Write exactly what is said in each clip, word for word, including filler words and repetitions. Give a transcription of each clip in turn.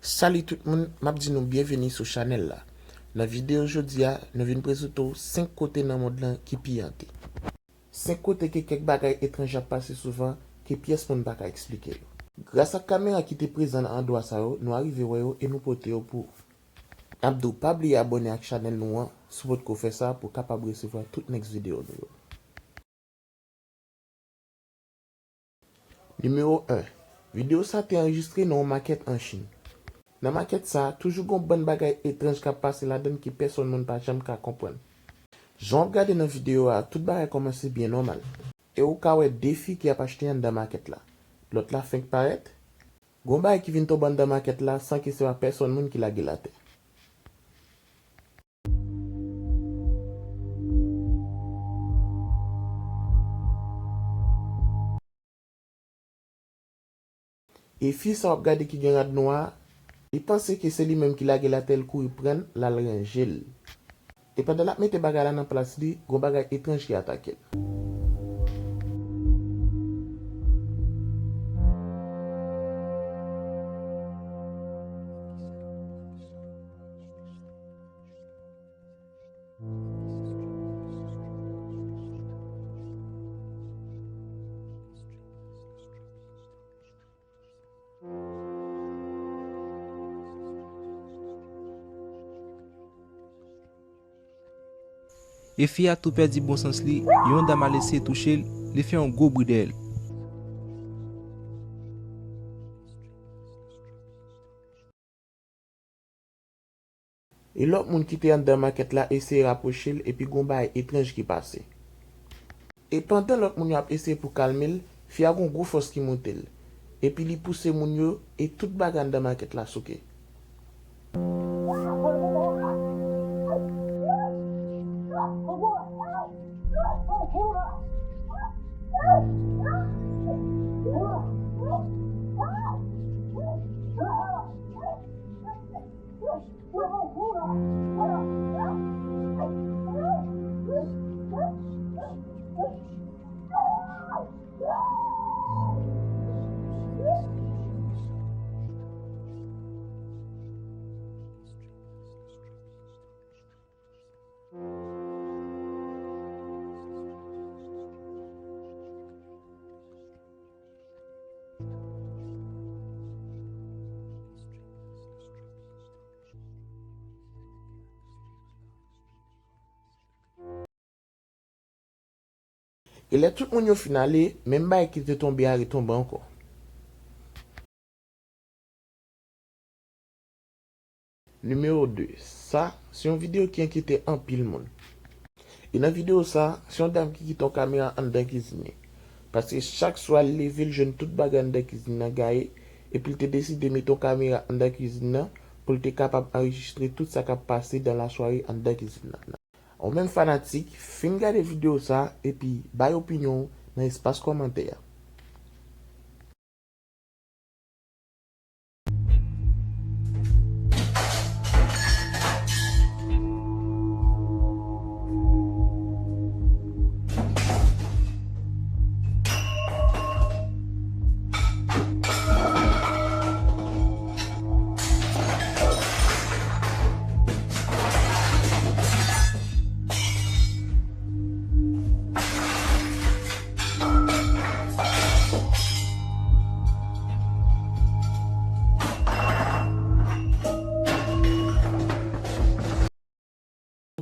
Salut tout moun, m ap di nou byenveni sou chanèl la. Nan videyo jodi a, nou vin prezante w senk kote nan mond lan ki pi ante. Senk kote ke kèk bagay etranj ap pase souvan ke pyès moun pa ka eksplike yo. Gras ak kamera ki te prezan nan andwa sa yo, nou arive wè yo e nou pote yo pou ou. N ap di w pa bliye abòne ak chanèl nou an, si w potko fè sa pou w kapab resevwa tout next videyo nou yo. Nimewo en. Videyo sa te anrejistre nan yon makèt an Chin. Nan makèt sa, toujou gon bann bagay etranj k ap pase ladann ke pèsonn moun pa janm ka konprann. Jan w ap gade nan videyo a, tout bagay kòmanse byen nòmal. E ou ka wè de fi ki ap achte anndan makèt la. Lòt la fenk parèt. Gon bagay ki vin tonbe anndan makèt la san ke se pa pèsonn moun ki lage l atè. E fi sa w ap gade ki gen rad nwa a, li panse ke se li menm ki lage l atè, l kouri pran l, l al ranje l. E pandan l ap mete bagay la nan plas li, gon bagay etranj ki atake l. E fi a tou pèdi bon sans li, yon dam al eseye touche l, li fè yon gwo bri dèyè l. E lòt moun ki te anndan makèt la eseye rapwoche l, epi gon bagay etranj ki pase. E pandan lòt moun yo ap eseye pou kalme l, fi a gon gwo fòs ki moute l. Epi li pouse moun yo, e tout bagay anndan makèt la souke. E lè tout moun yo fin ale, menm bagay ki te tonbe a retonbe ankò. Nimewo de. Sa, se yon videyo ki enkyete anpil moun. E nan videyo sa, se yon dam ki kite yon kamera anndan kizin li. Paske chak swa l leve, l jwenn tout bagay anndan kizin nan gaye, epi l te deside mete yon kamera anndan kizin nan pou l te kapab anrejistre tout sa k ap pase dans la soirée anndan kizin nan. Ou menm fanatik, fin gade videyo sa epi bay opinyon w nan espas kòmantè a.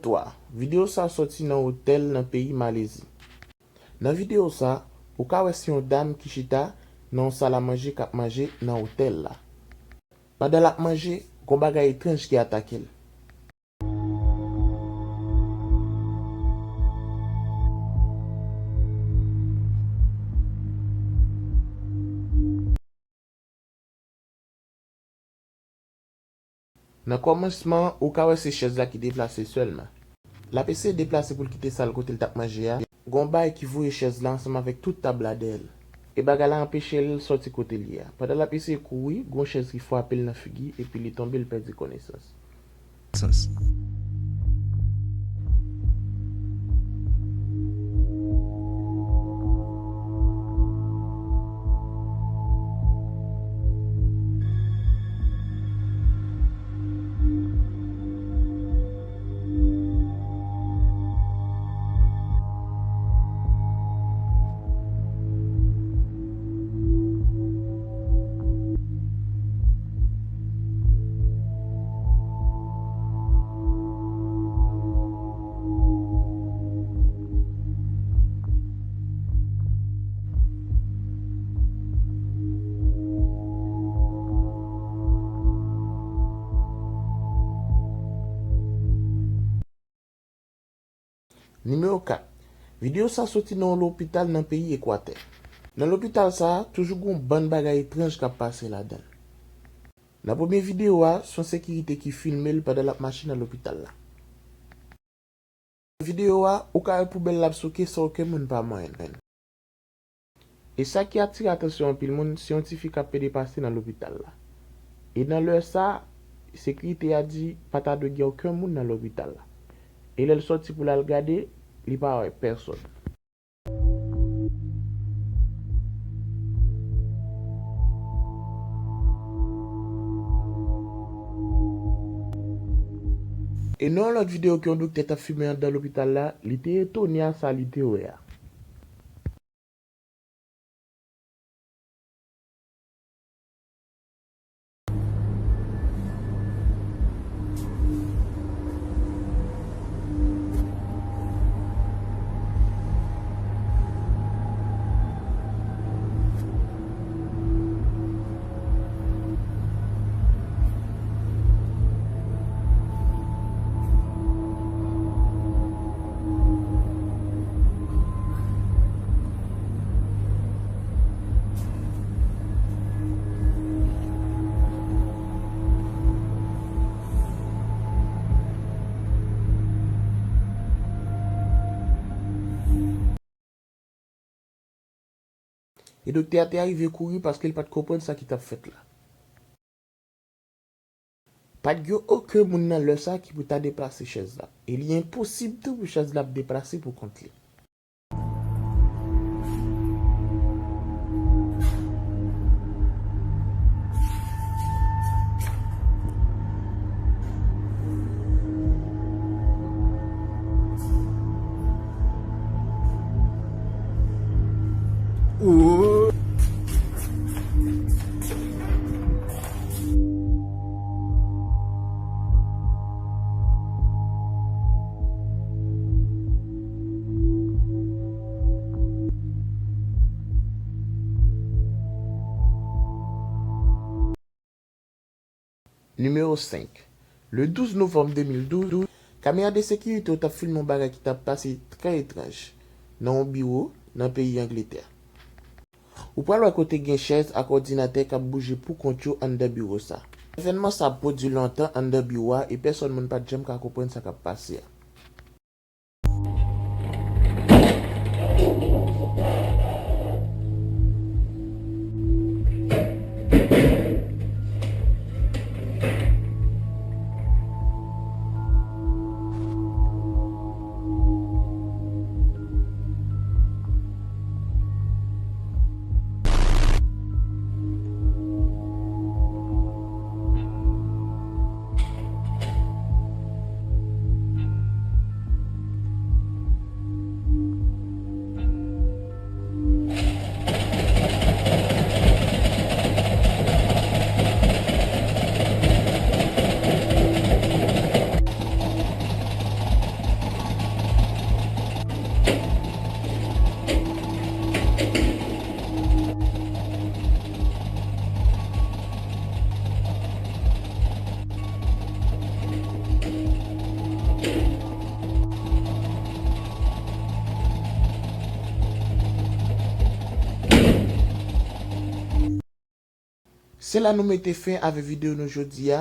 Twa. Videyo sa sòti nan otèl nan peyi Malezi. Nan videyo sa, ou ka wè se yon dam ki chita nan yon sal a manje k ap manje nan otèl la. Pandan l ap manje, gon bagay etranj ki atake l. Nan kòmansman an, ou ka wè se chèz la ki deplase sèlman. L ap eseye deplase pou l kite sal kote l t ap manje a. Gon bagay ki voye chèz la ansanm avèk tout tab la dèyè l. E bagay la anpeche l sòti kote l ye a. Pandan l ap eseye kouri, gon chèz ki frape l nan figi epi li tonbe, l pèdi konesans. Nimewo kat. Videyo sa soti nan yon lopital nan peyi Ekwatè. Nan lopital sa a, toujou gen yon bann bagay etranj k ap pase ladan l. Nan premye videyo a, se yon sekirite ki filme l pandan l ap mache nan lopital la. Videyo a, ou ka wè poubèl l ap souke san okenn moun pa manyen l. E sa ki atire atansyon anpil moun, se yon tifi k ap pede pase nan lopital la. E nan lè sa, sekirite a di pa ta dwe gen okenn moun nan lopital la. E lè l sòti pou l al gade, li pa wè pèsòn. E nan yon lòt videyo ke yon doktè t ap filme anndan lopital la, li te etone a sa li te wè a. E doktè a te arive kouri paske l pa t konprann sa ki t ap fèt la. Pa t gen okenn moun nan lè sa a ki pou ta deplase chèz la. E li enposib tou pou chèz la ap deplase pou kont li. Nimewo senk. Le douz novanm de mil douz, kamera de sekirite yo t ap filme yon bagay ki t ap pase trè etranj nan yon biwo nan peyi Angletè. Ou pral wè kote gen chèz ak òdinatè k ap bouje pou kont yo anndan biwo sa. Evènman sa ap pwodui lontan anndan biwo a e pèsòn moun pa t janm ka konprann sa k ap pase a. Se la nou mete fen avèk videyo nou jodi a,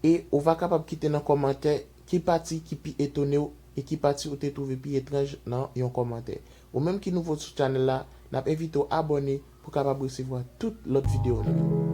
e ou va kapab kite nan kòmantè ki pati ki pi etone w e ki pati ou te twouve pi etranj nan yon kòmantè. Ou menm ki nouvo sou chanèl la, n ap envite w abòne pou w kapab resevwa tout lòt videyo nou yo.